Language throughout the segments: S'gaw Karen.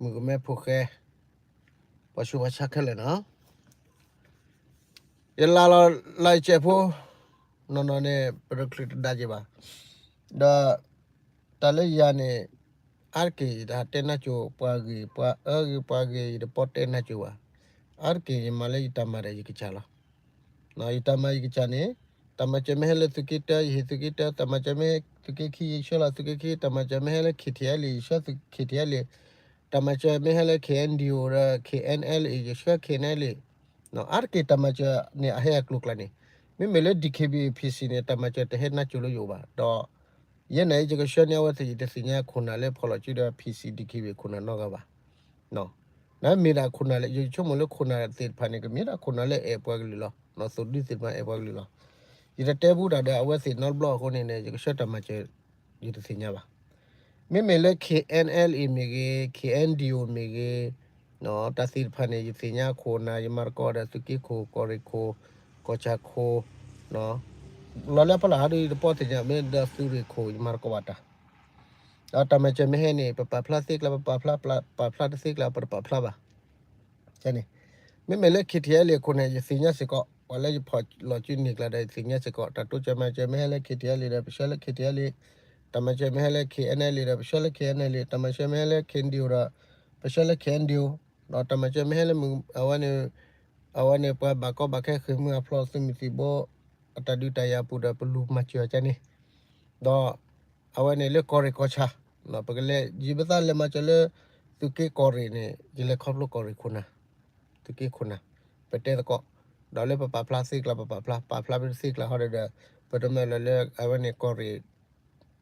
မုၣ်ကမဲဖိဃဲ, ပှၤဆူးပှၤဆါခဲလၢာ်နီၤ, ယလၤလီၤလၢယစဲးဖိ, နီၢ်နီၢ်န့ၣ် ပတချုးတဒါက့ၤဘၣ်, ဒီး တၢ်လၢယၤန့ၣ် အါတက့ၢ်ယတတဲနၢ်ကၠိၤပှၤဂ့ၤ ပှၤအၢဂ့ၤပှၤဂ့ၤ ယတပီၣ်တဲနၢ်ကၠိၤဘၣ်, အါတက့ၢ်ယမၤလၢယတၢ်မၤဒီးယကစၢ်လီၤ. ယတၢ်မၤယကစၢ်န့ၣ်, တၢ်မၤစၢၤမ့ၢ်ဟဲလၢသုးက့တၢ ယဟ့ၣ်သုးက့တၢ, တၢ်မၤစၢၤမ့ၢ်ဟဲသုးက့ခံ ယဆှၢလီၤသုးက့ခံ, တၢ်မၤစၢၤမ့ၢ်ဟဲလၢ K T L A ယဆှၢ K T L A, တၢ်မၤစၢၤမ့ၢ်ဟဲလၢ K N D O ဒီး K N L A ယဆှၢ K N L A, အါတက့ၢ်တၢ်မၤစၢၤန့ၣ် အဟဲအကျိၤကျါန့ၣ်, မ့မ့ၢ်လၢ D K B A P C န့ၣ် တၢ်မၤစၢၤတဟဲနၢ်ကၠိၤလၢယအိၣ်ဘၣ်, ဒီး ယဲန့ၣ် ယကဆှၢန့ၢ်အဝဲသ့ၣ် ယတသ့ၣ်ညါခိၣ်နၢ်လၢဖီၣ်လီၤစုဒီး P C D K B ခိၣ်နၢ်နီတဂၤဘၣ်. နမ့ၢ်ဒၣ်ခိၣ်နၢ်လၢ ယဆိကမိၣ်လၢခိၣ်နၢ်သ့ၣ်တဖၣ်န့ၣ် ကမ့ၢ်ဒၣ်ခိၣ်နၢ်လၢအဲၣ်ပှၤကလုာ်လီၤ. သိၣ်ဒုသ့ၣ်တဖၣ်အဲၣ်ပှၤကလုာ်လီၤ. ယတတဲဘူးတၢ်ဒီးအဝဲသ့ၣ်နီတဘျီအဃိန့ၣ်န့ၣ် ယကဆှၢတၢ်မၤစၢၤ ယတသ့ၣ်ညါဘၣ်. မ့မ့ၢ်လၢ K N L A မ့ၢ်ဂ့ၤ, K N D O မ့ၢ်ဂ့ၤ, တၢ်သ့ၣ်တဖၣ်န့ၣ် ယသ့ၣ်ညါခိၣ်နၢ် ယမၤသကိးဒီးသုးက့ခိၣ် ကီၢ်ရ့ၣ်ခိၣ် ကီၢ်ဆၣ်ခိၣ် လီၤလၢဖီလာ်ဟီဒီး ယတပီၣ်သ့ၣ်ညါမ့ၢ်ဒီးသုးရ့ၣ်ခိၣ် ယမၤသကိးဘၣ်တၢ်, ဒီးတၢ်မၤစၢၤမ့ၢ်ဟဲန့ၣ် ပပာ်ဖျါသ့ကျါ ပပာ်ဖျါ, ပာ်ဖျါတသ့ကျါ ပတပာ်ဖျါဘၣ်. န့ၣ် မ့မ့ၢ်လၢ K T L A အခိၣ်န့ၣ် ယသ့ၣ်ညါစ့ၢ်ကီး, ပှၤလၢယဖီၣ်လီၤစုန့ၢ်ကျါဒီး ယသ့ၣ်ညါစ့ၢ်ကီး, တၢ်တိစၢၤမၤစၢၤမ့ၢ်ဟဲလၢ K T L A ဒီး ပဆှၢလၢ K T L A, တၢ်မၤစၢၤမ့ၢ်ဟဲလၢ K N L A ဒီး ပဆှၢလၢ K N L A, တၢ်မၤစၢၤမ့ၢ်ဟဲလၢ K N D O ဒီး ပဆှၢလၢ K N D O, ဒီးတၢ်မၤစၢၤမ့ၢ်ဟဲလၢ အဝဲန့ၣ်, အဝဲန့ၣ်ပှၤဘၣ်ကီဘၣ်ခဲဃ့ၢ်မှံဟးဖျိးသုးမုၢ်သံၣ်ဘိ အတၢ်ဒုးတၢ်ယၤအပူၤဒီး ပလူၤမၤစၢၤကန့ၣ်, ဒီး အဝဲန့ၣ်လၢကီၢ်ရ့ၣ်ကီၢ်ဆၣ်, ပကလဲၤ ယဘၣ်သးလဲၤမၤစၢၤလၢ သုးက့ကီၢ်ရ့ၣ်န့ၣ် ယလဲၤခီဖျိကီၢ်ရ့ၣ်ခိၣ်နၢ်, သုးက့ခိၣ်နၢ်, ပတဲသကိး, ဒီးလၢပပာ်ဖျါသ့ကျါ ပပာ်ဖျါ, ပာ်ဖျါပတသ့ကျါဟီဒီး ပတမၢလၢလၢအဝဲန့ၣ်ကီၢ်ရ့ၣ်,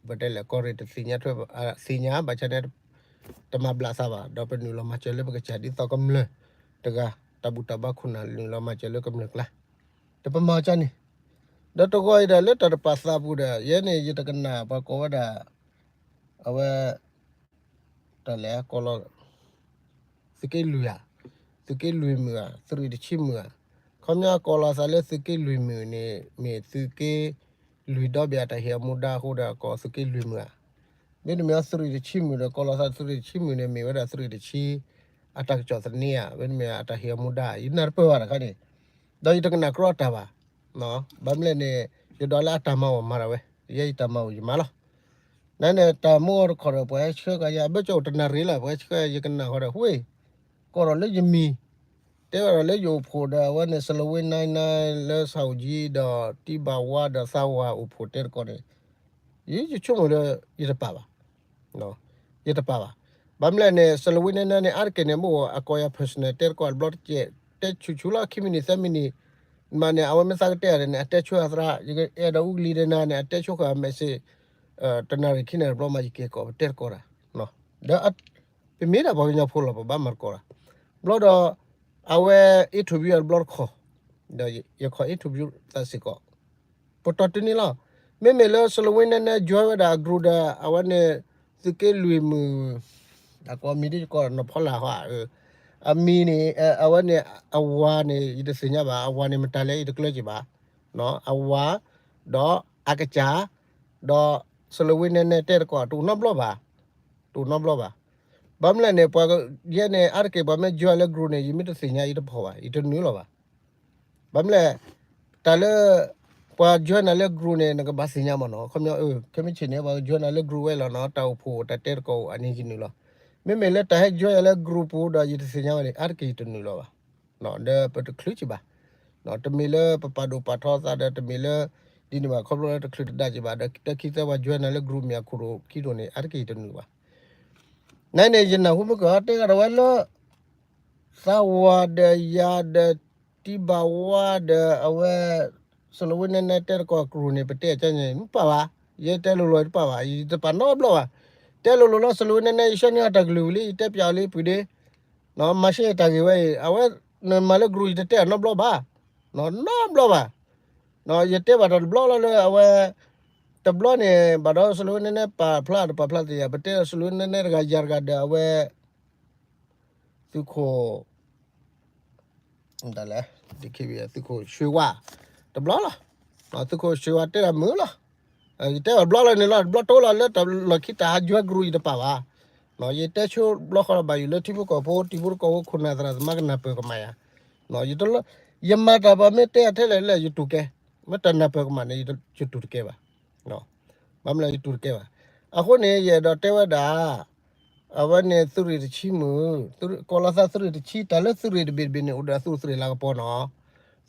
ပတဲလဲၣ်ကီၢ်ရ့ၣ်တသ့ၣ်ညါထွဲ, သ့ၣ်ညါဘၣ်ဆၣ်န့ၣ် တမၤဘျးသးဘၣ်, ဒီးပနုာ်လီၤမၤစၢၤလၢပကစၢ်ဒ်သိးကမျၢၢ်တဂၤ, တၢ်ဘူၣ်တၢ်ဘါခိၣ်နၢ်နုာ်လီၤမၤစၢၤလၢကမျၢၢ်ကျါ, တပမၤကန့ၣ်, ဒီးတဂီၤအံၤဒီးလၢတၢ်တပာ်သးပူၤဒီး ယဲန့ၣ် ယတကနၣ်ပှၤကိးဝဲဒၣ်, အဝဲ တၢ်လဲၤကိးလီၤ သုးက့လွံၢ်ဧါ, သုးက့လွံၢ်မုၢ်ဧါ, သုးရ့ၣ်တဆံမုၢ်ဧါ, ခီပညီကိးလီၤသးလၢသုးက့လွံၢ်မုၢ်န့ၣ် မ့ၢ်သုးက့လွံၢ်ဒီဘ့ၣ်အတၢ်ဟ့ၣ်အမူဒါအဃိဒီး ကိးသုးက့လွံၢ်မုၢ်ဧါ, မ့တမ့ၢ်သုးရ့ၣ်တဆံမုၢ်ဒီး ကိးလီၤသးသုးရ့ၣ်တဆံမုၢ်န့ၣ် မ့ၢ်ဝဲဒၣ်သုးရ့ၣ်တဆံ အတၢ်ကစီၣ်သန့ဧါ, မ့တမ့ၢ်အတၢ်ဟ့ၣ်အမူဒါ, ယနၢ်တပၢၢ်ဘၣ်တခါန့ၣ်, ဒီးယတကနၣ်ကြီတၢ်ဘၣ်, ဘၣ်မနုၤလဲၣ်န့ၣ် ယဒိးလၢအတၢ်မၤအီၤမၤဒၣ်ဝဲ, ယဲယတၢ်မၤအိၣ်ယမၤလီၤ. နန့ၣ် တၢ်မူအီၤတခီဒီး ပှၤဟဲဆှၢကယၤ ဘၣ်ကၠိတနၣ်ရံၣ်လီၤ ပှၤဟဲဆှၢယကနၣ်ဃီဒီး ဝ့ၢ်, ကိးထီၣ်လၢယမံၤ, တဲဝဲဒီးလၢယအိၣ်ဖှိၣ်ဒီး အဝဲန့ၣ် စလဝ့နါနါ လၢဆၣ်အိၣ်ကၠံဒီး တံဘၣ်ဝါဒီးသးဝၤအိၣ်ဖှိၣ်တဲသကိးန့ၣ်, ယဆိကမိၣ်ဒီး ယတပာ်ဘၣ် ယတပာ်ဘၣ်. ဘၣ်မနုၤလဲၣ်န့ၣ် စလဝ့နါနါန့ၣ် အါတက့ၢ်န့ၣ် မ့ၢ်အကိးယၤ personal တဲသကိးတဘျီတကဲး, တဲဆူၣ်ဆူၣ်လီၤ ခံမံးနံး သၢမံးနံး, မ့ၢ်န့ၣ် အဝဲမ့ၢ်သးကတဲအီၤန့ၣ် အတဲဆိအသရၣ်, ယအဲၣ်ဒိးအူကလံၤဒီးနၤန့ၣ် အတဲဆိဃာ် message တနၣ်ရံၣ်ခံနၣ်ရံၣ်တဘျီမး ယက့ၤကိး ပတဲသကိးတၢ်, ဒီး ပမ့ၢ်ဒၣ်ပှၤကညီဖိလီၤ ပဘၣ်မၤသကိးတၢ်, ဘျီဒီး အဝဲ interview အီၤတဘျီတခီၣ်, ဒီးယခီၣ် interview သးစ့ၢ်ကီး ပတီၢ်တုၤန့ၣ်လီၤ. မ့မ့ၢ်လၢ စလဝ့နါနါ join ဝဲဒၣ်အ group ဒီး အဝဲန့ၣ် သုးက့လွံၢ်မုၢ်, အကိးမံၤဒ်ယကိးနီၢ်ဖီလာ်ဟီ, အမံၤန့ၣ် အဝဲန့ၣ် အဝၤန့ၣ် ယတသ့ၣ်ညါဘၣ်, အဝၤန့ၣ်မတၤလဲၣ် ယတကျၢၤက့ၤဘၣ်, အဝၤ, ဒီးအကစၢ်, ဒီး စလဝ့နါနါ တဲသကိး တအိၣ်နီတဘျီဘၣ်, တအိၣ်နီတဘျီဘၣ်. ဘၣ်မနုၤလဲၣ်န့ၣ် ပှၤယဲန့ၣ် အါတက့ၢ်ပှၤမ့ၢ် join လၢ group န့ၣ် ယမ့ၢ်တသ့ၣ်ညါ ယတဖီၣ်ဘၣ်, ယတနုာ်လီၤဘၣ်. ဘၣ်မနုၤလဲၣ်, တၢ်လၢ ပှၤ join နၤလၢ group န့ၣ် နကဘၣ်သ့ၣ်ညါမးနီၤ, ခီပညီ ခဲမုၢ်ဆ့ၣ်န့ၣ် ပှၤ join နၤလၢ group ဝဲလီၤနီၤ, တၢ်အိၣ်ဖှိၣ်တၢ်တဲသကိးအိၣ် အန့ၣ်ယနုာ်လီၤ. မ့မ့ၢ်လၢတၢ်ဟဲ join ယၤလၢ group ပူၤဒီး ယတသ့ၣ်ညါဝဲန့ၣ် အါတက့ၢ်ယတနုာ်လီၤဘၣ်, ဒီးပတချုးက့ၤဘၣ်, တမ့ၢ်လၢပပာ်ဒိၣ်ပာ်ထီသးဒီး တမ့ၢ်လၢ ဒ်န့ၣ်ဘၣ် ခီဖျိလၢတချုးတဒါက့ၤဘၣ်ဒီး တၢ်ခံသၢပှၤ join နၤလၢ group မ့ၢ်အခိၣ်ရိၣ်ခံရိၣ်န့ၣ် အါတက့ၢ်ယတနုာ်ဘၣ်. နန့ၣ် ယနၢ်ဟူမ့ၢ်ကီးတဲဂၤဒီးဝဲလၢ သးဝၤဒီးယၤဒီး တံဘၣ်ဝါဒီးအဝဲ စလဝ့နါနါ တဲသကိး group န့ၣ် ပတဲအကန့ၣ် မ့ၢ်ပာ်ဘၣ်, ယတဲလိၤလိၤတပာ်ဘၣ်, ယတပာ်နီတဘျီဘၣ်. တဲလိၤလိၤလီၤ စလဝ့နါနါ ယဆှၢန့ၢ်အတၢ်ကလုၢ်ဝံၤလံ ယတဲပၠးအီၤလံ ပှ့ၤဒ့ မၤရှဲတၢ်ဂ့ၢ်ဝဲအံၤ အဝဲ နမၤလၢ group ယတတဲအီၤနီတဘျီဘၣ်, နီတဘျီဘၣ်. ယတဲဘၣ်တၢ်တဘျီလီၤလၢအဝဲ တဘျီန့ၣ် ဘၣ်ဒီး စလဝ့နါနါ ပာ်ဖျါတပာ်ဖျါသ့ၣ်ယၤ ပတဲစလဝ့နါနါ တဂၤယၤတဂၤဒီးအဝဲ သုးခိၣ် ဒ်လဲၣ် သုးခိၣ်ဆှၢဝါ တဘျီလီၤ. သုးခိၣ်ဆှၢဝါတဲတၢ်မုာ်လီၤ. ယတဲဘၣ်တဘျီလီၤန့ၣ်လီၤ တဘျီတိလီၤလၢတၢ်လီၢ်ခံတၢ်ဟး join group ယတပာ်ဘၣ်. ယတဲဆိဘျီဃီလီၤ ဘၣ်ယိၣ်လၢထံဖိကီၢ်ဖိ တံၤဖိတကီၢ်ဖိ ခိၣ်နၢ်သရၣ်သမါကနၢ်ပၢၢ်ကမၣ်ယၤ, ယတလၢ ယမၤတၢ်ပှၤမ့ၢ်တဲအထဲလဲၣ်လဲၣ် ယတူၢ်ကဲ, မ့ၢ်တၢ်နၢ်ပၢၢ်ကမၣ်န့ၣ် ယတူၢ်တကဲဘၣ်, ဘၣ်မနုၤလဲၣ်ယတူၢ်တကဲဘၣ်. အဃိန့ၣ် ယအဲၣ်ဒိးတဲဝဲဒၣ် အဝဲန့ၣ်သုးရ့ၣ်တဆံမုၣ်, ကီၤလီၤသးသုးရ့ၣ်တဆံ တၢ်လၢသုးရ့ၣ်တဘ့ၣ်တဘ့ၣ်န့ၣ် အိၣ်ဒီးအသုးသရ့ၣ်လၤကပီၤနီၤ,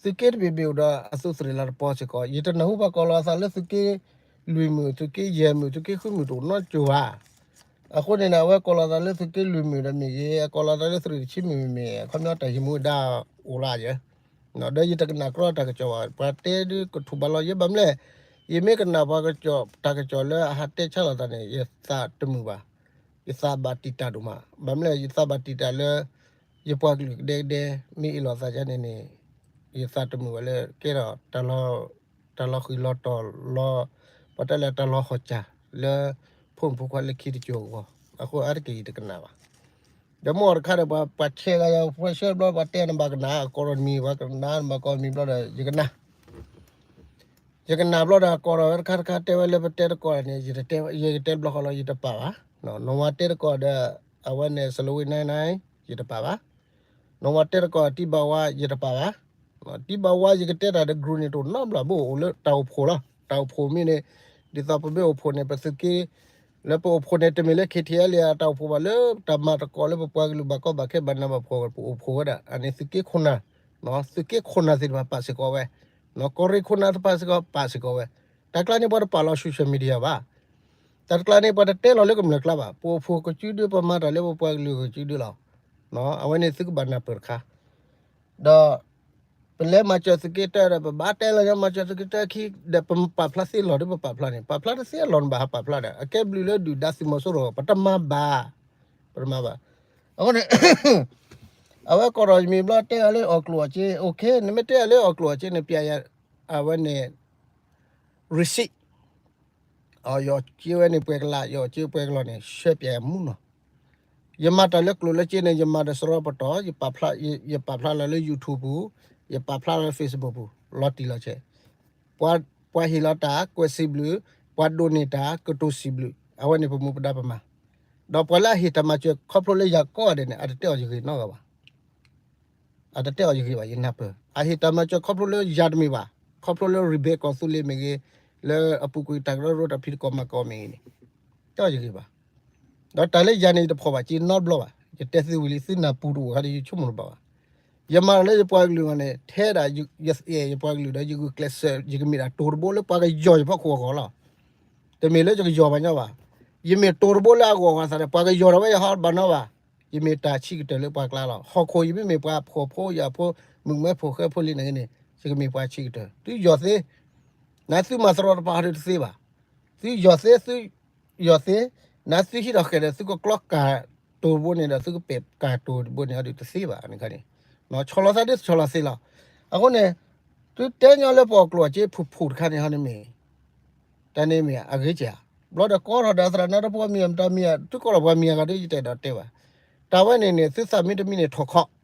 သုးက့တဘ့ၣ်ဘ့ၣ်အိၣ်ဒီးအသုးသရ့ၣ်လၤကပီၤစ့ၢ်ကီး, ယတနၢ်ဟူပှၤကီၤလီၤသးလၢသုးက့လွံၢ်မုၣ် သုးက့ယဲၢ်မုၣ် သုးက့ဃုမုၣ်တအိၣ်နီတစိၤဘၣ်. အဃိန့ၣ် အဝဲကီၤလီၤသးလၢသုးက့လွံၢ်မုၣ်ဒီးမ့ၢ်ဂ့ၤ ကီၤလီၤသးလၢသုးရ့ၣ်တဆံမုၣ်မ့ၢ်ဂ့ၤ အခီပညီတၢ်ယံၤမူဒါအိၣ်လၢယဲ ဒီးယတကနၣ်ကြီတၢ်ကစီၣ်ဘၣ် ပှၤတဲဒုးကထူၣ်ဘၣ်လီၤ ယဘၣ်မနုၤလဲၣ်, ယမ့ၢ်ကနၣ်ပှၤကစီၣ် တၢ်ကစီၣ်လၢအဟးတဲဆါလိာ်သးန့ၣ် ယသးတမုာ်ဘၣ်, ယသးဘၣ်တံာ်တာ်ဒိၣ်မး, ဘၣ်မနုၤလဲၣ် ယသးဘၣ်တံာ်တာ်လၢ ယပှၤကလုာ်ကဒဲကဒဲ မ့ၢ်အ့ၣ်လိာ်သးန့ၣ်န့ၣ် ယသးတမုာ်ဘၣ်လၢ ကဲထီၣ် တၢ်လီၤဃံၤလီၤတီၤလီၤ, ပှၤတဲလၢတၢ်လီၤဟီၣ်စၢ်လၢ ဖိမုၣ်ဖိခွါလၢခံတစိၤအဂီၢ်, အဃိအါတက့ၢ်ယတကနၣ်ဘၣ်. ဒီးမ့ၢ်အီၤတခါဒီး ပှၤဆဲးဂၤယၤ ပှၤဆှၢဘျီ ပှၤတဲနဘၣ်ကနၣ် အကီၢ်ဒီးမံၤ ပှၤကနၣ်နဘၣ်ကီၢ်မံၤဘျီဒီး ယကနၣ် ယကနၣ်ဘျီဒီး အကီၢ်ဒီးဝဲတခါတခါတဲဝဲလၢပတဲတကီၢ်န့ၣ် ယကတဲဘျီဃီလီၤ ယတပာ်ဘၣ်, နီၢ်ဝါတဲတကီၢ်ဒီး အဝဲန့ၣ် စလဝ့နၢနၢ ယတပာ်ဘၣ်, နီၢ်ဝါတဲတကီၢ် တံဘၣ်ဝါ ယတပာ်ဘၣ်, တံဘၣ်ဝါ ယကတဲတၢ်ဒီး group န့ၣ်တအိၣ်နီတဘျီဘၣ် အိၣ်လၢတၢ်အိၣ်ဖှိၣ်လီၤ, တၢ်အိၣ်ဖှိၣ်မ့ၢ်န့ၣ် ဒ်သိးပမ့ၢ်အိၣ်ဖှိၣ်န့ၣ် ပသုးက့ လၢပအိၣ်ဖှိၣ်န့ၣ် တမ့ၢ်လၢ K T L အတၢ်အိၣ်ဖှိၣ်ဘၣ်လၢ တၢ်မၤသကိးလၢပပှၤကလုာ်ဘၣ်ကီဘၣ်ခဲဘၣ်နးဘၣ်ဖှီၣ် ပအိၣ်ဖှိၣ်ဝဲဒၣ် အန့ၣ်သုးက့ခိၣ်နၢ်, သုးက့ခိၣ်နၢ်သ့ၣ်တဖၣ်ပာ်စ့ၢ်ကီးဝဲ, ကီၢ်ရ့ၣ်ခိၣ်နၢ်သ့ၣ်တဖၣ်စ့ၢ်ကီးပာ်စ့ၢ်ကီးဝဲ, တၢ်ကျါန့ၣ်ပှၤတပာ်လီၤ social media ဘၣ်, တၢ်တကျါန့ၣ် ပှၤတတဲလီၤလၢကမျၢၢ်ကျါဘၣ်, ပအိၣ်ဖှိၣ်ကစုဒု ပမၤတၢ်လၢပပှၤကလုာ်ကစုဒုလီၤ, အဝဲန့ၣ်သုကဘၣ်နၢ်ပၢၢ်တခါ, ဒီး ပလဲၤမၤစၢၤသုးက့တၢဒီး ပဘၣ်တဲလီၤညီမၤစၢၤသုးက့တၢခံ ဒီးပပာ်ဖျါသ့လီၤဒီးပပာ်ဖျါန့ၣ် ပာ်ဖျါတသ့အလီၢ်န့ၣ်ဘၣ်ဟးပာ်ဖျါဒီး အကဲဘျုးလၢဒုၣ်ဒါသုးမီၤစိရိၤ ပတမၤဘၣ်, ပတမၤဘၣ်, အဃိန့ၣ် အဝဲကီၢ်ဒီးယမံၤဘျီတဲအီၤလၢအီၣ်ကျိၣ်အီၣ်စ့ okay နမ့ၢ်တဲအီၤလၢအီၣ်ကျိၣ်အီၣ်စ့န့ၣ် ပျဲယၤ အဝဲန့ၣ် receipt အီၤ ယအီၣ်စ့ဝဲန့ၣ်ပှဲၤကလး ယအီၣ်စ့ပှဲၤကလးန့ၣ် ဆှၢပျဲမူနီၤ, ယမၤတၢ်လၢကျိၣ်လၢစ့န့ၣ် ယမၤဒီးစရီပတီၢ် ယပာ်ဖျါလီၤလၢ YouTube ပူၤ, ယပာ်ဖျါလီၤလၢ Facebook ပူၤ လီၤတံၢ်လီၤဆဲး, ပှၤဟ့ၣ်လီၤတၢ် ကွဲးစံးဘျုး, ပှၤဒိးန့ၢ်တၢ် ကတိၤစံးဘျုး အဝဲန့ၣ်ပမူပဒါပမၤ, ဒီးပှၤလၢအဟ့ၣ်တၢ်မၤစၢၤခီဖျိလၢယၤကိးဂၤဒဲးန့ၣ် အတတဲအီၤယဂ့ၤနီတဂၤဘၣ် အတတဲအီၤယဂ့ၤဘၣ် ယနၢ်ပၢၢ် အဟ့ၣ်တၢ်မၤစၢၤခီဖျိလၢယၤတမ့ၢ်ဘၣ်, ခီဖျိလၢ rebate ကီၢ်သူလ့ၤမ့ၢ်ဂ့ၤ, လၢအပူၤကွံာ်တၢ်ကရၢကရိတၢ်ဖံးသကိးမၤသကိးမ့ၢ်ဂ့ၤန့ၣ်, တဲအီၤယဂ့ၤဘၣ်, ဒီးတၢ်လၢယၤန့ၣ် ယတဖီၣ်ဘၣ်က့နီတဘျီဘၣ်, ယတဲသုဝံၤလံ သုနၢ်ပူၤတအိၣ်ခါဒီး ယဆိကမိၣ်တဘၣ်ဘၣ်, ယမၤလၢယပှၤကလုာ်ဂီၢ်န့ၣ် ထဲဒၣ်ယအဲၣ်ယပှၤကလုာ်ဒီး ယဂုာ်ကျဲးစၢး ယကမ့ၢ်ဒၣ်တိၤတဘိလၢပှၤကယီၤယဖီခိၣ်အဂီၢ်လီၤ, တမ့ၢ်လၢယကယီၤပှၤညီဘၣ်, ယမ့ၢ်တိၤတဘိလၢအဂီၢ်အဂီၢ်သးဒီး ပှၤကယီၤဒီးဝဲယဟီဘၣ်နီဘၣ် ယမ့ၢ်တၢ်ဆံးကတၢၢ်လၢပှၤကျါလီၤ. ဟီၣ်ခိၣ်ယမ့မ့ၢ်ပှၤဖှီၣ်ဖိယာ်ဖိ မုၣ်မဲဖိဃဲဖိလံန့ၣ်ဂ့ၤန့ၣ် ယကမ့ၢ်ပှၤဆံးကတၢၢ်. သုယီၢ်သ့, နသုမၤသရီတဖၣ်ဟီဒုးတသ့ဘၣ်. သုယီၢ်သ့, သုယီၢ်သ့, နသုဟံးထီၣ်ဃဲၤဒီး သုကကျီကၢ်တိၤတဘိန့ၣ်ဒီး သုကပဲာ်ကၢ်တိၤတဘိန့ၣ်ဟီဒုးတသ့ဘၣ်န့ၣ်ခါန့ၣ်. ဆီၣ်လီၤသးဒ်ဆီၣ်လီၤသ့လီၤ. အဃိန့ၣ် သုတဲညီလၢပအီၣ်ကျိၣ်အစ့ဖုၣ်ဖုၣ်တခါန့ၣ်ဟီန့ၣ်မ့ၢ် တၢ်န့ၣ်မ့ၢ်အဂ့ၤကဲဧါ. ဘျီဒီးကိးထီၣ်ဒီးသရၣ်နါတပှၤမံၤအမတၤမံၤဧါ, သုကိးလီၤပှၤမံၤအဂၤဒီး ယတအဲၣ်ဒိးတဲဘၣ်. တၢ်ဝဲန့ၣ်န့ၣ် သုသးမံတမံန့ၣ် ထီၣ်ခီ,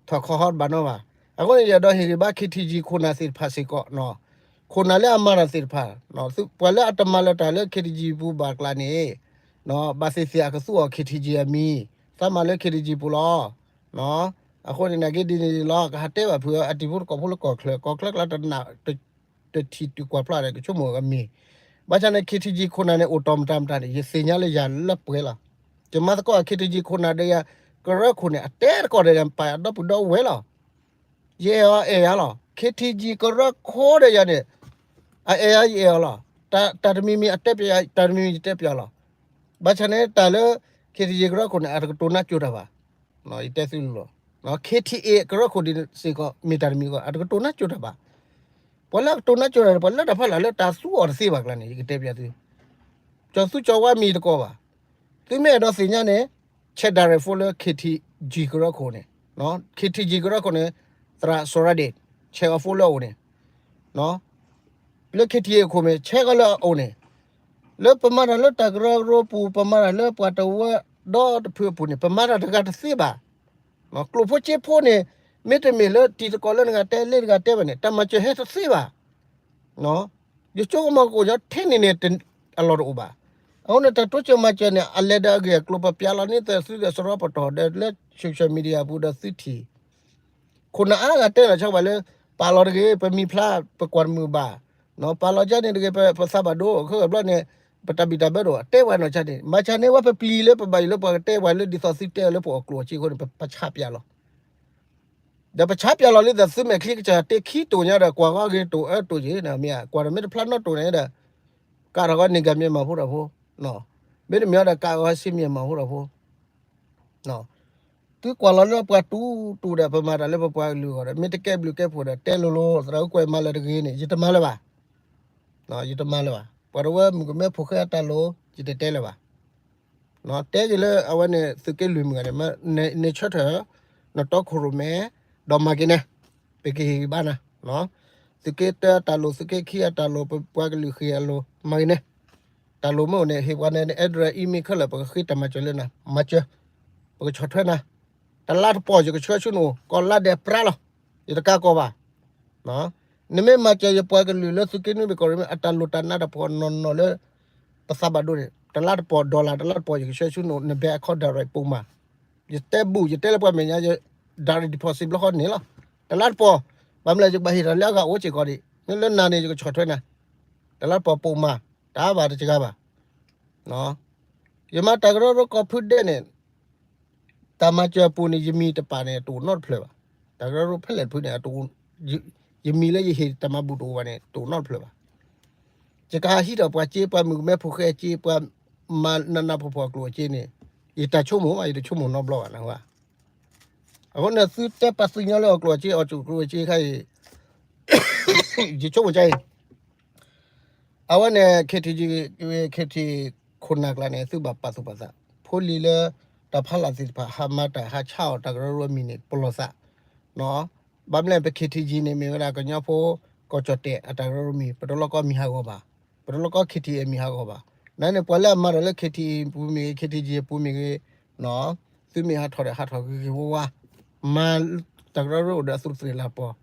ထီၣ်ခီဟီတဘၣ်နီဘၣ်. အဃိန့ၣ် ယအဲၣ်ဒိးဟ့ၣ်ဂံၢ်ဘါ K T G ခိၣ်နၢ်သ့ၣ်တဖၣ်စ့ၢ်ကီး, ခိၣ်နၢ်လၢအမၤတၢ်သ့ၣ်တဖၣ်, ပှၤလၢအတမၤလၢၤတၢ်လၢ K T G ပူၤဘၣ်ကျါန့ၣ် ဘၣ်သ့ၣ်သ့ၣ်အကသူအီၤ K T G အမံၤ, သးမၤလၢ K T G ပူၤလီၤ. အဃိန့ၣ် နာ်က့ဒ်န့ၣ်လီၤ, ကဟးတဲဘၣ်ဖုးအတံၤဖိတကီၢ်ဖိလၢကီၢ်ချၢ, ကီၢ်ချၢကျါတနၢ် တထံၣ်တုၤကွၢ်ဖျါဒီး ကဆိကမိၣ်အမံၤ. ဘၣ်ဆၣ်န့ၣ် K T G ခိၣ်နၢ်န့ၣ် အိၣ်တီၢ်မတၤမတၤန့ၣ် ယသ့ၣ်ညါလၢယၤလၢပှဲၤလီၤ. ယမၤသကိး K T G ခိၣ်နၢ်ဒီးယၤ ကရၢခိၣ်န့ၣ် အတဲတကီၢ်ဒီးယၤ ပာ်အဒီပုၢ်ဒီဝဲၢ်လီၤ. ယအဲၣ်အီၤအဲၣ်ယၤလီၤ. K T G ကရၢခိၣ်ဒီးယၤန့ၣ် အအဲၣ်ယၤယအဲၣ်အီၤလီၤ. တၢ်တမံၤမံၤအတဲပျဲယၤ တၢ်တမံၤမံၤယတဲပျဲအီၤလီၤ. ဘၣ်ဆၣ်န့ၣ် တၢ်လၢ K T G ကရၢခိၣ်န့ၣ် အတကတိၤနါကၠိတၢ်ဘၣ်. ယတဲသုလီၤ. K T A ကရၢခိၣ်ဒ်စ့ၢ်ကီး မ့ၢ်တၢ်တမံၤကီး အတကတိၤနါကၠိတၢ်ဘၣ်. ပှၤလၢအကတိၤနါကၠိတၢ်န့ၣ် ပှၤလၢတၢ်ဖီလာ်လၢတၢ်သူအီၤတသ့ဘၣ်ကျါန့ၣ် ယကတဲပျဲသု. ကၠီၤသူကၠီၤဝါမံၤတကီၢ်ဘၣ်. သုမ့ၢ်အဲၣ်ဒိးသ့ၣ်ညါန့ၣ် ဆဲး direct phone လၢ K T G ကရၢခိၣ်န့ၣ်, K T G ကရၢခိၣ်န့ၣ် သရၣ်စီၤရၤဒ့ၣ် ဆဲးအီၤ phone လၢအအိၣ်န့ၣ် လၢ K T A အခိၣ်မ့ၢ် ဆဲးကီးလၢအအိၣ်န့ၣ်, လၢပမၤတၢ်လၢတၢ်ကရၢကရိပူၤ ပမၤတၢ်လၢပှၤတဝၢဒီတဖုအပူၤန့ၣ် ပမၤတၢ်တဂၤတသ့ဘၣ်. ကျိၣ်ဖိစ့ဖိန့ၣ် မ့တမ့ၢ်လၢတံၤသကိးလၢနဂၤတဲ လၢနဂၤတဲဘၣ်န့ၣ် တၢ်မၤစၢၤဟဲတသ့ဘၣ်. ယဆိကမိၣ်ကအိၣ်ညီထဲန့ၣ်န့ၣ် အလီၢ်တအိၣ်ဘၣ်. အဃိန့ၣ် တၢ်တိစၢၤမၤစၢၤန့ၣ် အလဲၤဒီးအဂ့ၢ်အကျိၤ ပပျးလီၤန့ၢ်သုဒီးစရီပတီၢ်ဒီးလၢ social media ပူၤဒီးသုထံၣ် ခိၣ်နၢ်အါဂၤတဲလီၤဆီဘၣ်လၢ ပာ်လီၤတဂ့ၤ ပမံၤဖျါ ပကွၢ်တမုာ်ဘၣ်, ပာ်လီၤကန့ၣ်တဂ့ၤ ပသးဘၣ်ဒိ ခဲကဘျီန့ၣ် ပတၢ်ဘံၣ်တၢ်ဘၢတအိၣ် တဲဝဲနီၢ်ကန့ၣ် မၤကန့ၣ်ဝဲပပျံၤလၢပဘၣ်ယိၣ်လၢပှၤကတဲဝဲလၢ ဒ်သိးသုတဲအီၤလၢပအီၣ်ကျိၣ်အစ့အဃိန့ၣ် ပဆါပၠးလီၤ ဒီးပဆါပၠးလီၤလံဒီး သုမဲာ်ချံကစၢ်တ့ခံတိၢ်ညါဒီး ကွၢ်ဂီၤဂ့ၤတိၢ်အၢတိၢ်က့ၤ မ့ၢ်ကွၢ်ဒီးမ့ၢ်တဖျါနီတိၢ်န့ၣ်ဒီး ကးထီၣ်ဂီၤန့ၢ်ကၤ မြန်မာဖိဒီးဖိ, မ့တမ့ၢ်ဒီးကးဂီၤဆံ မြန်မာဖိဒီးဖိ, သုကွၢ်လီၤလၢပှၤတူတူဒီး ပမၤတၢ်လၢပပှၤကလုာ်အဂီၢ်ဒီး မ့ၢ်တကဲဘျုးကဲဖှိၣ်ဒီး တဲလိၤလိၤ သရၣ်ဧၢ ကွဲးမၤလၢၤတဂ့ၤန့ၣ် ယတမၤလၢၤဘၣ်, ယတမၤလၢၤဘၣ်. ပှၤတဝၢမုၣ်ကမဲဖိဃဲအတၢ်လိၤ ယတတဲလၢၤဘၣ်. တဲက့ၤလၢအဝဲန့ၣ် သုးက့လွံၢ်မုၢ်ဂၤန့ၣ် နဆၢထၢၣ် နတီခိၣ်ရိၣ်မဲ ဒီးမၤက့ၤန့ၣ် ပကဟ့ၣ်ဂံၢ်ဘါနၤ, သုးက့တၢအတၢ်လိၤ သုးက့ခံအတၢ်လိၤ ပပှၤကလုာ်ဃ့ၢ်အလိၤ မၤက့ၤန့ၣ်, တၢ်လိၤမ့ၢ်အိၣ်န့ၣ် ဟ့ၣ်ပှၤန့ၣ် address email ခဲလၢာ် ပကဃ့တၢ်မၤစၢၤလၢနၤ မၤစၢၤ, ပကဆီၣ်ထွဲနၤ, တလါတပီၢ် ယကဆှၢဆူနအိၣ် ကီၢ်လါဒဲးပြါလီၤ, ယတကးကီၢ်ဘၣ် နမ့ၢ်မၤစၢၤယပှၤကလုာ်လၢသုးက့နွံဘ့ၣ်ကီၢ်ရ့ၣ်မ့ၢ် အတၢ်လိၣ်တၢ်နါတၢ်ဖှီၣ်နီၢ်နီၢ်လၢ ပသးဘၣ်ဒိန့ၣ် တလါတပီၢ် dollar တလါတပီၢ် ယကဆှၢဆူနအိၣ် န bank account direct ပိာ်မၤ, ယတဲဘူး ယတဲလၢပှၤမဲာ်ညါ ယ direct deposit ဘျီဃီန့ၣ်လီၤ, တလါတပီၢ်, ဘၣ်မနုၤလဲၣ် ယကဘၣ်ဟ့ၣ်တၢ်လၢအဂၤအိၣ်စ့ၢ်ကီးဒံး မ့ၢ်လၢနၤန့ၣ် ယကဆီၣ်ထွဲနၤ, တလါတပီၢ်ပိာ်မၤ, တၢ်ဘၣ်တစှၤဘၣ် ယမၤတၢ်ကရၢကရိကီၢ်ဖုဒဲးန့ၣ် တၢ်မၤစၢၤအပူၤန့ၣ် ယမံၤတပာ်န့ၣ် တအိၣ်နီတဖျၢၣ်ဘၣ်. တၢ်ကရၢကရိဖဲလဲၣ်တဖုန့ၣ် ယမံၤလၢယဟ့ၣ်တၢ်မၤဘူၣ်တအိၣ်ဘၣ်န့ၣ် တအိၣ်နီတဖျၢၣ်ဘၣ်. ယကဟးဟံးထီၣ်ပှၤစ့ ပှၤမုၣ်ကမဲဖိဃဲစ့ ပှၤမၤနးနးဖှီၣ်ဖှီၣ်အကျိၣ်အစ့န့ၣ် ယတၢ်ဆိကမိၣ်ဘၣ် ယတဆိကမိၣ်နီတဘျီဘၣ်နဟါ. အဃိန့ၣ် သုတဲပာ်သ့ၣ်ညါလၢအီၣ်ကျိၣ်အစ့ အီၣ်ကျိၣ်အစ့ခါအံၤ ယဆိကမိၣ်ကအံၤ အဝဲန့ၣ် KTG KT ခိၣ်နၢ်ကျါန့ၣ် သုဘၣ်ပာ်သူၣ်ပာ်သး ဖိလံၤလၢ တၢ်ဖးလၢ်သ့ၣ်တဖၣ် ဟးမၤတၢ်ဟးဆါအီၣ်တၢ်ကရၢကရိအမံၤန့ၣ် ပလီၢ်သး, ဘၣ်မနုၤလဲၣ် ပ KTG န့ၣ် မ့ၢ်ဝဲဒၣ်ကညီဖိ ကီၢ်ကၠီၣ်တဲၣ်အတၢ်ကရၢကရိမံၤ ပတလိၣ်ကီမံၤဟးဂီၤဘၣ်, ပတလိၣ်ကီ KTA မံၤဟးဂီၤဘၣ်. နန့ၣ် ပှၤလၢအမၤတၢ်လၢ KTA ပူၤမ့ၢ်ဂ့ၤ KTG ပူၤမ့ၢ်ဂ့ၤ သုမ့ၢ်ဟးထီၣ်ဒီးဟးထီၣ်ဂ့ၤဂ့ၤဝါဝါ, မၤတၢ်ကရၢကရိအိၣ်ဒီးအသူးသ့ၣ်လၢပီၢ်,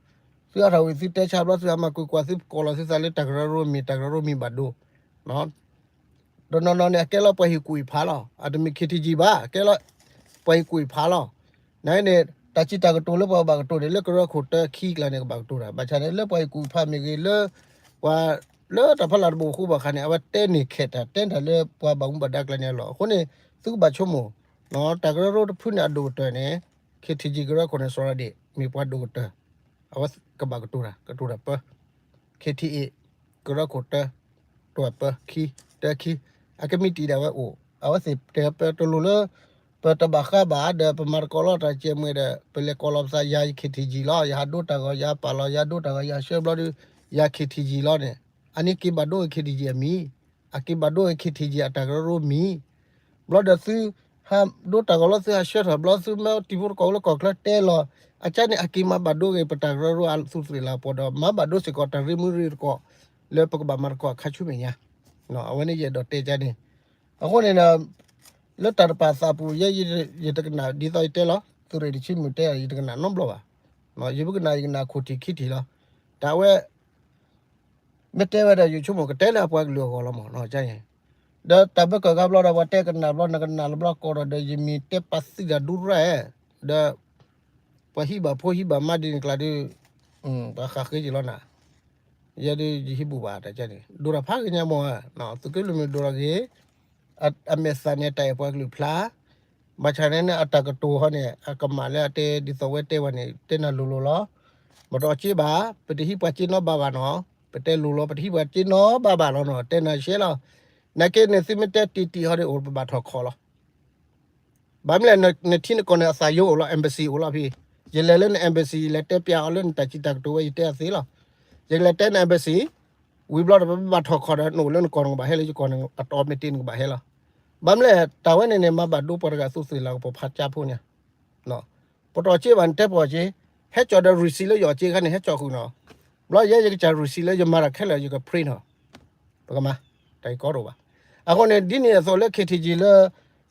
သုဟးထီၣ်ဝံၤသုတဲဆါဘျီ သုဟးမၤကွၢ်ကွၢ် သုကိးလီၤသုသးလၢတၢ်ကရၢကရိမံၤ တၢ်ကရၢကရိမံၤဘၣ်ဒိ တနီၤနီၤန့ၣ် အကဲလီၤပှၤဟ့ၣ်ကူၣ်ဟ့ၣ်ဖးလီၤ. အတမ့ၢ် KTG ဘၣ် အကဲလီၤ ပှၤဟ့ၣ်ကူၣ်ဟ့ၣ်ဖးလီၤ. နန့ၣ် တၢ်စံးတၢ်ကတိၤလၢပှၤဘၣ်ကတိၤန့ၣ် လၢကရၢခိၣ်တၢခံကျါန့ၣ် ကဘၣ်ကတိၤတၢ် ဘၣ်ဆၣ်န့ၣ် လၢပှၤဟ့ၣ်ကူၣ်ဟ့ၣ်ဖးမ့ၢ်ဂ့ၤ လၢ ပှၤ လၢတၢ်ဖးလၢ်တဘိအဃိဘၣ်ခါန့ၣ် အဝဲတဲန့ၢ်ခဲးတၢ် တဲတၢ်လၢပှၤဘၣ်မူဘၣ်ဒါကျါန့ၣ်လီၤ. အဃိန့ၣ် သုကဘၣ်ဆိကမိၣ် တၢ်ကရၢကရိတဖုန့ၣ် အဒိၣ်ကတၢၢ်န့ၣ် KTG ကရၢခိၣ်န့ၣ် စီၤရၤဒ့ၣ် မ့ၢ်ပှၤဒိၣ်ကတၢၢ် အဝဲကဘၣ်ကတိၤတၢ် ကတိၤတၢ်ပၢ KTA ကရၢခိၣ်တၢ တၢပၢခံ တၢခံ အကမံးတံာ်ဒၣ်ဝဲအိၣ် အဝဲသ့ၣ်တဲပတလိၣ်လၢ ပတဘၣ်ဃးဘၣ်ဒီး ပမၤတကိးလီၤတၢ်ကဲမ့ၢ်ဒီး ပလဲၤကိးလီၤပသး ယၤယ KTG လီၤ ယဟးဒိတၢ်ဂီၤ ယဟးပာ်လီၤ ယဟးဒိတၢ်ဂီၤ ယဟးဆှၢဘျီဒီး ယၤ KTG လီၤန့ၣ် အန့ၣ်က့ၤဘၣ်ဒိ KTG အမံၤ အက့ၤဘၣ်ဒိ KTG အတၢ်ကရၢကရိမံၤ ဘျီဒီးသု ဟးဒိတၢ်ဂီၤလီၤ သုဟးဆှၢထီၣ်ဘျီ သုမ့ၢ်တံၤဖိသကိးလၢကီၢ်ချၢတဲလီၤ အကါန့ၣ် အက့ၤမၤဘၣ်ဒိဂ့ၤ ပတၢ်ကရၢကရိအသူးသ့ၣ်လၢပီၢ်ဒီး မၤဘၣ်ဒိစ့ၢ်ကီးတၢ်ရ့မုာ်ရ့သကိး လၢပကဘၣ်မၤသကိးအခါဆူမဲာ်ညါ အဝဲန့ၣ်ယအဲၣ်ဒိးတဲကါန့ၣ် အဃိန့ၣ်ဒီး လၢတၢ်တပာ်သးပူၤ ယဲယတကနၣ် ဒ်သိးယတဲလီၤ သုးရ့ၣ်တဆံမုၢ်တဲ ယတကနၣ်နီတဘျီဘၣ် ယဘၣ်ကနၣ် ယကနၣ်ခိၣ်ထံးခံထံးလီၤ တၢ်ဝဲ မ့ၢ်တဲဝဲဒၣ် ယဆိကမိၣ်ကတဲလၢအပှၤကလုာ်အဂီၢ်လီၤမး ဒီးတၢ်ဘၢကၢၣ်ဂါဘျီဒီး ပှၤတဲကနၣ်ဘျီ နကနၣ်လၢဘျီကိးဒီး ဒီးယမ့ၢ်တဲပာ်သံဒၣ်ဒူရၣ် ဒီး ပှၤဟံးဘၣ်ဖိဟံးဘၣ်မါဒ်န့ၣ်ကျါဒီး ပှၤဃၣ်ဃ့ယလီၤနၤ ယဲဒ်ယဟံးဘူးဘၣ်တၢ်ကဲန့ၣ် ဒိၣ်တၢ်ဖးဂ့ၤညါမး သုးက့လွံၢ်မ့ၢ်ဒိၣ်တၢ်ဂ့ၤ အမဲာ်သၣ်န့ၣ် တၢ်အဲၣ်ပှၤကလုာ်ဖျါ ဘၣ်ဆၣ်န့ၣ် အတၢ်ကတိၤဟီန့ၣ် အကမၣ်လၢအတဲဒ်သိးဝဲတဲဝဲန့ၣ် တဲနၤလိၤလိၤလီၤ. မ့ၢ်တအီၣ်က့ဘၣ် ပတဟံးပှၤက့နီဘၣ်ဘၣ်နီၤ ပတဲလိၤလိၤ ပတဟံးပှၤက့နီဘၣ်ဘၣ်လီၤနီၤ တဲနၤရှဲလီၤ. နာ်က့န့ၣ် သုမ့ၢ်တဲတံၢ်တံၢ်ဟီဒီးအိၣ် ပဘၣ်ထီၣ်ခီၣ်လီၤ ဘၣ်မနုၤလဲၣ် နထံနကီၢ်န့ၣ် အသးယိအိၣ်လီၤ embassy အိၣ်လီၤဖဲ ယလဲၤလၢန embassy ယလဲၤတဲပျးအီၤလၢနတၢ်စံးတၢ်ကတိၤဝဲ ယတဲအီၤသ့လီၤ. ယကလဲၤတဲန embassy ဝံၤဘျီဒီး ပဘၣ်ထီၣ်ခီၣ်ဒီး နအိၣ်လၢနကီၢ်နကဘၣ်ဟဲလၢယကီၢ်န့ၣ် automatic နကဘၣ်ဟဲလီၤ. ဘၣ်မနုၤလဲၣ် တၢ်ဝဲန့ၣ်န့ၣ် မၤဘၣ်ဒိပှၤတဂၤသူးသ့ၣ်လၤကပီၤဖးကၠါဖိန့ၣ် ပတအီၣ်က့ဘၣ် နတဲပအီၣ်က့ ဟဲကၠီၣ်ဒီး receipt လၢယအီၣ်က့ခါန့ၣ် ဟဲကၠီၣ်ဃုာ်နီၤ. ဘျီယဲယကစၢ် receipt လၢယမၤတၢ်ခဲလၢာ် ယက print နီၤ ပကမၤ တၢ်အံၤကီတအိၣ်ဘၣ်. အဃိန့ၣ် ဒ်န့ၣ်အသိးလၢ KTG လၢ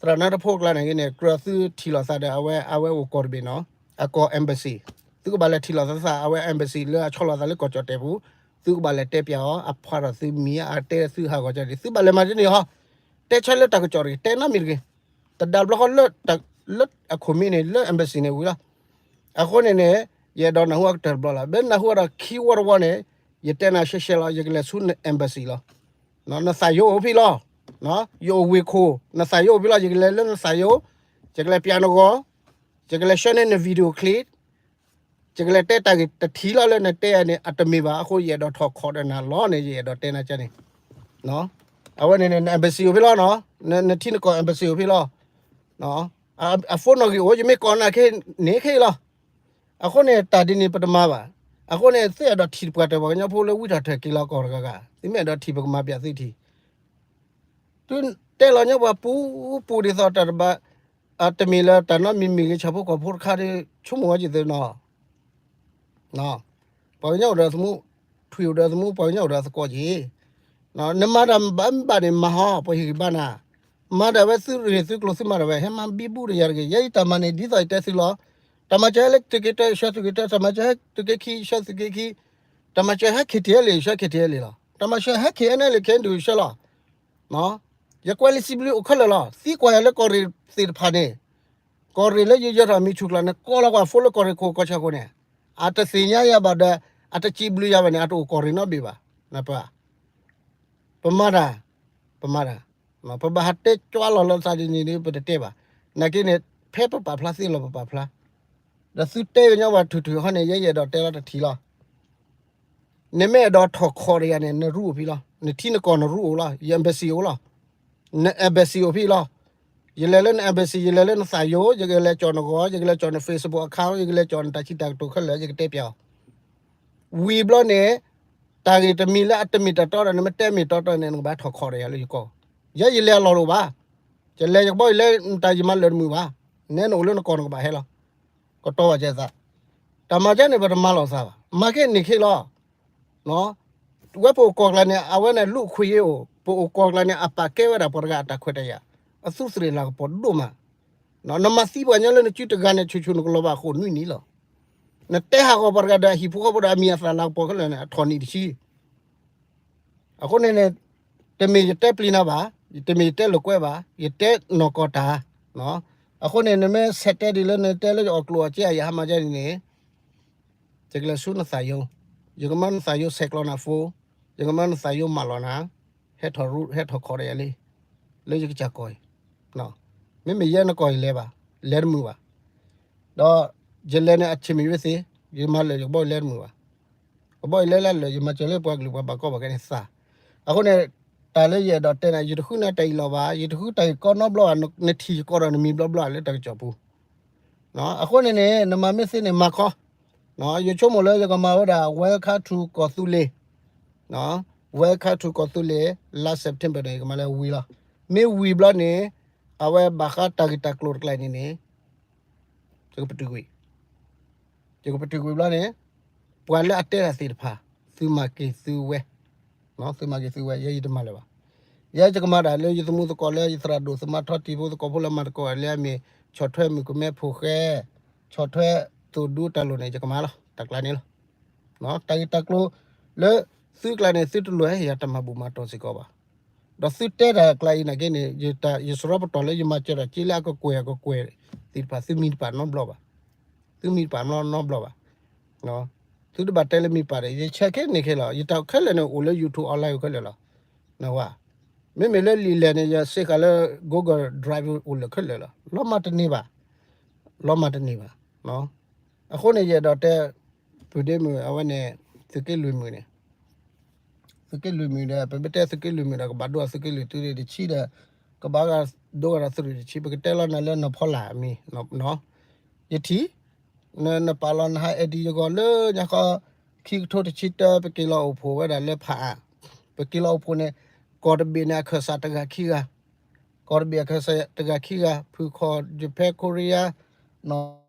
သရၣ်နါတဖိကျါန့ၣ်ဂ့ၤန့ၣ် ကြၢးသုထံၣ်လိာ်သးဒီးအဝဲ အဝဲအိၣ်ကီၢ်တဘ့ၣ်နီၤ အကီၢ် embassy သုကဘၣ်လဲၤထံၣ်လိာ်သးသး အဝဲ embassy လၢအဆီလီၤသးလၢကီၢ်ကၠီၣ်တဲၣ်ပူၤ သုကဘၣ်လဲၤတဲပျးအီၤ အဖျါထီၣ်သုမံၤ အတဲသုဟးဂီၤကၠီၣ်န့ၣ် သုဘၣ်လဲၤမၤဒ်န့ၣ်ဟီ တဲဆၢလၢတၢ်ကစီၣ်တဂ့ၤ, တဲနီတမံၤတဂ့ၤ. တဒါဘျီဃီလၢ လၢအခိၣ်မံန့ၣ် လၢ embassy န့ၣ်ဝံၤလီၤ. အဃိန့ၣ်န့ၣ် ယအဲၣ်ဒိးနၢ်ဟူအကတၢၢ်တဘျီလီၤ. ဘၣ်နၢ်ဟူအဒီးခံဝီတဝီန့ၣ် ယတဲနၤရှဲရှဲလီၤ, ယကလဲၤဆူန embassy လီၤ. နသးယိအိၣ်ဖဲလီၤ. ယအိၣ်ဝ့ၢ်ခိၣ်, နသးယိအိၣ်ဖဲလီၤ, ယကလဲၤလၢနသးယိ, ယကလဲၤပျးနဂီၤ, ယကလဲၤဆှၢန့ၢ်န video clip, ယကလဲၤတဲတၢ်ဂ့ၢ်တထံၣ်လီၤလၢနတဲယၤန့ၣ် အတမ့ၢ်ဘၣ်. အဃိယအဲၣ်ဒိးထီၣ်ခိးဒီးနၤလီၤန့ၣ် ယအဲၣ်ဒိးတဲနၤကန့ၣ်. အဝဲန့ၣ်န့ၣ် န embassy အိၣ်ဖဲလီၤနီၤ, နထံနကီၢ် embassy အိၣ်ဖဲလီၤ. အ phone နီၣ်ဂံၢ်အိၣ် ယမ့ၢ်ကိးနၤခဲန့ၣ်ခဲအံၤလီၤ. အဃိန့ၣ် တၢ်ဒ်န့ၣ်ပတမၤဘၣ်. အဃိန့ၣ် သုအဲၣ်ဒိးထံၣ်ပှၤတၢၢ်ပှၤကညီဖိလၢဝံထီၣ်ထၢၣ်က့ၤလီၤကီၢ်တဂၤဂၤ, သုမ့ၢ်အဲၣ်ဒိးထံၣ်ပကမၤပျးသုထံၣ် သုတဲလီၤညီပှၤပူၤပူၤဒ်သိးတၢ်တဘၣ်, တမ့ၢ်လၢတၢ်နီတမံၤမံၤဂ့ၤ ဆၣ်ဖိကီၢ်ဖိတခါဒီး ဆိကမိၣ်ဝဲက့ၤသုနီၤ. ပှၤကညီအိၣ်ဒီးသမူ, ထွံၣ်အိၣ်ဒီးသမူ, ပှၤကညီအိၣ်ဒီးသကိးက့ၤ. နမၤတၢ်ဘၣ်မ့ၢ်ဘၣ်န့ၣ် မၤဟီ, ပှၤဟ့ၣ်ဂံၢ်ဘါနၤ, မၤဒၣ်ဝဲသုရ့ၣ်သုကျိၤသုမၤဒၣ်ဝဲ, ဟဲမၤဘံဘူတယၤတဂ့ၤ. ယဲယတၢ်မၤန့ၣ် ဒ်သိးယတဲသုလီၤ. တၢ်မၤစၢၤဟဲလၢသုးက့တၢ ဆှၢသုးက့တၢ, တၢ်မၤစၢၤဟဲသုးက့ခံ ဆှၢသုးက့ခံ, တၢ်မၤစၢၤဟဲ KTLA ဆှၢ KTLA လီၤ. တၢ်မၤစၢၤဟဲ KNLA KNDO ဆှၢလီၤ. ယကွဲးလံာ်စံးဘျုးအိၣ်ခဲလၢာ်လီၤ. သံကွၢ်ယၤလၢကီၢ်ရ့ၣ်သ့ၣ်တဖၣ်န့ၣ်, ကီၢ်ရ့ၣ်လၢယယၢၤထီၣ်မံၤဆူၣ်ကျါန့ၣ် ကိးလီၤကွၢ် phone လၢကီၢ်ရ့ၣ်ခိၣ်ကီၢ်ဆၣ်ခိၣ်န့ၣ်, အတသ့ၣ်ညါယၤဘၣ်ဒီး အတစံးဘျုးယၤဘၣ်န့ၣ် အတအိၣ်ကီၢ်ရ့ၣ်နီတဘ့ၣ်ဘၣ်. နပၢၢ် ပမၤတၢ်, ပမၤတၢ်, ပဘၣ်ဟးတဲကွၢ်လီၤလၢသးဒ်န့ၣ်ဒီး ပတတဲဘၣ်. နာ်က့န့ၣ် ဖဲပပာ်ဖျါသ့လီၤပပာ်ဖျါ, ဒီးသုတဲကညီပှၤထုးထုးဟီန့ၣ် ယဲယအဲၣ်ဒိးတဲလီၤတထံၣ်လီၤ. နမ့ၢ်အဲၣ်ဒိးထီၣ်ခိးဒီးယၤန့ၣ် နရူအိၣ်ဖဲလီၤ. နထံနကီၢ်နရူအိၣ်လီၤ. ယ embassy အိၣ်လီၤ. န embassy အိၣ်ဖဲလီၤ. ယလဲၤလၢန embassy, ယလဲၤလၢနသးယိ, ယကလဲၤကၠီၣ်နဂီၤ, ယကလဲၤကၠီၣ်န Facebook account, ယကလဲၤကၠီၣ်နတၢ်စံးတၢ်ကတိၤခဲလၢာ် ယကတဲပျးအီၤ. ဝံၤဘျီန့ၣ် တၢ်ဂ့ၢ်တမံၤလၢအတမ့ၢ်တၢ်တီဒီး နမ့ၢ်တဲမ့ၢ်တီတီန့ၣ် နကဘၣ်ထီၣ်ခိးဒီးယၤလၢယကီၢ်, ယဲယလဲၤအလီၢ်တအိၣ်ဘၣ်. ယလဲၤယကဘီယူၤလဲၤ တၢ်ယမၤလၢာ်တမုာ်ဘၣ်. နဲနအိၣ်လၢနကီၢ်နကဘၣ်ဟဲလီၤ. ကတီၤဘၣ်ကဲသး, တၢ်မၤကဲန့ၣ် ပတမၤလီၤသးဘၣ်. မၤကဲန့ၣ်ခဲလီၤ. ဝဲပအိၣ်ကီၢ်ကျါန့ၣ် အဝဲန့ၣ်လူ့အခွင့်အရေးအိၣ်, ပအိၣ်ကီၢ်ကျါန့ၣ် အပာ်ကဲဝဲဒၣ်ပှၤတဂၤအတၢ်ခွဲးတၢ်ယာ်, အသူၣ်သရ့ၣ်လၤကပီၤဒိၣ်မး. နမၤသံပှၤကညီလၢနစုတဂၤန့ၣ် ဆူၣ်ဆူၣ်နကလီၤဘၣ်အဃိနွံနံၣ်လီၤ. နတဲဟးဂီၤပှၤတဂၤဒီးအဟံၣ်ဖိဃီဖိဒီးအမံၤအသၣ်လၤကပီၤခဲလၢာ်န့ၣ် အထီၣ်နံၣ်တဆံ အဃိန့ၣ်န့ၣ် တမ့ၢ်ယတဲပျံၤနၤဘၣ်, တမ့ၢ်ယတဲလိာ်ကွဲဘၣ်, ယတဲနီၢ်ကီၢ်တၢ်. အဃိန့ၣ် နမ့ၢ်ဆဲးတဲဒ်လၢနတဲလၢယအီၣ်ကျိၣ်အီၣ်စ့အယၤဟါမၢ်ကဲန့ၣ်န့ၣ် ယကလဲၤဆူနသးယိ, ယကမၢနသးယိဆဲးကျိးနၤ phone, ယကမၢနသးယိမၢလီၤနၤ, ဟဲထီၣ်ရူ ဟဲထီၣ်ခိးဒီးယၤလံ, လၢယကစၢ်ကီၢ်အံၤ, မ့မ့ၢ်ယဲနကီၢ်အံၤလဲၤဘၣ်, လဲၤတမုာ်ဘၣ်, ဒီးယလဲၤန့ၣ်အဆ့ၣ်မ့ၢ်ဝဲသ့, ယမၤလၢာ်ယကဘီယူၤလဲၤတမုာ်ဘၣ်, ကဘီယူၤလဲၤလၢလၢာ် ယမၤစၢၤလၢပှၤကလုာ်ပှၤဘၣ်ကီဘၣ်ခဲန့ၣ်သး, အဃိန့ၣ် တၢ်လၢယအဲၣ်ဒိးတဲန့ၣ် ယတဃုနၤတၢ်အံၤလီၤဘၣ်, ယတဃုတၢ်ဂ့ၢ်ကီနီတဘျီဘၣ်, နထံၣ်ယကီးဒီးနမံၤဘျီဘျီလၢတၢ်ကစီၣ်ပူၤ အဃိန့ၣ်န့ၣ် နမၤမ့ၢ်သ့န့ၣ် မၤခီ, ယဆိကမိၣ်လၢယကမၤဝဲဒၣ် Welcome to ကီၢ်သူလ့ၤ, Welcome to ကီၢ်သူလ့ၤ, လါ September န့ၣ် ယကမၤလၢဝံၤလီၤ. မ့ၢ်ဝံၤဘျီန့ၣ် အဝဲဘၣ်ဃးတၢ်ဂ့ၢ်တၢ်ကျိၤတကျါန့ၣ်န့ၣ် ယကပတုာ်ကွံာ် ယကပတုာ်ကွံာ်ဘျီန့ၣ် ပှၤလၢအတဲတၢ်သ့ၣ်တဖၣ် သုမၤက့ၤသုဝဲ, သုမၤက့ၤသုဝဲ ယဲယတမၤလၢၤဘၣ်. ယဲယကမၤတၢ်လၢယသမူသကိးလၢယသရၣ်ဒိၣ်သမါထီတံၤဖိသကိးဖိလၢမၤသကိးလၢအမ့ၢ် ဆီၣ်ထွဲမုၣ်ကမဲဖိဃဲ, ဆီၣ်ထွဲသိၣ်ဒူတၢ်လိၤန့ၣ် ယကမၤလီၤ တၢ်ကျါန့ၣ်လီၤ. တၢ်ဂ့ၢ်တၢ်ကျိၤလၢသုကျါန့ၣ် သုတလိၣ်ဟဲဟ့ၣ်ယၤတၢ်မၤဘူၣ်မၤတီၢ်စ့ၢ်ကီးဘၣ်. ဒီးသုတဲတၢ်ကျါအံၤနာ်က့န့ၣ် ယစရီပတီၢ်လၢယမၤစၢၤတၢ်က့လၢအကကွဲၢ်အကကွဲၢ်သ့ၣ်တဖၣ် သုမံတပာ်နီတဘျီဘၣ်. သုမံတပာ်နီတဘျီဘၣ်. သုတဘၣ်တဲလၢမံပာ်ဒီး ယဆဲးခဲန့ၣ်ခဲလီၤ. ယတၢ်ခဲလၢာ်န့ၣ် အိၣ်လၢ YouTube online အိၣ်ခဲလၢာ်လီၤ. နဝဲ မ့မ့ၢ်လၢလံာ်လဲၢ်န့ၣ် ယစ့ကၤလၢ Google Drive အိၣ်လၢခဲလၢာ်လီၤ. လီၤမၢ်တန့ၢ်ဘၣ်. လီၤမၢ်တန့ၢ်ဘၣ်. အဃိန့ၣ် ယအဲၣ်ဒိးတဲ ဖုဒ့မုၣ် အဝဲန့ၣ် သုးက့လွံၢ်မုၣ်န့ၣ် သုးက့လွံၢ်မုၣ်ဒီး ပမ့ၢ်တဲသုးက့လွံၢ်မုၣ်ဒီး ကဘၣ်ဒိသုးက့လွံၢ်သုးရ့ၣ်တဆံဒီး ကဘၣ်ဒိဂၤဒီးသုးရ့ၣ်တဆံ ပကတဲလီၤနၤလၢနီၢ်ဖီလာ်အမံၤ ယထံၣ် နပာ်လီၤနဟး ID ယဂီၢ်လၢညါဃီ ခံကထိတဆံတၢ ပက့ၤလီၤအိၣ်ဖှိၣ်ဝဲဒၣ်လၢဖးအါ ပက့ၤလီၤအိၣ်ဖှိၣ်န့ၣ် ကီၢ်တဘ့ၣ်န့ၣ်အခၢၣ်စးတဂၤခံဂၤ ကီၢ်တဘ့ၣ်အခၢၣ်စးတဂၤခံဂၤ ဖုၣ်ခီၣ် ယဖဲ ခိရံယါ နီၢ်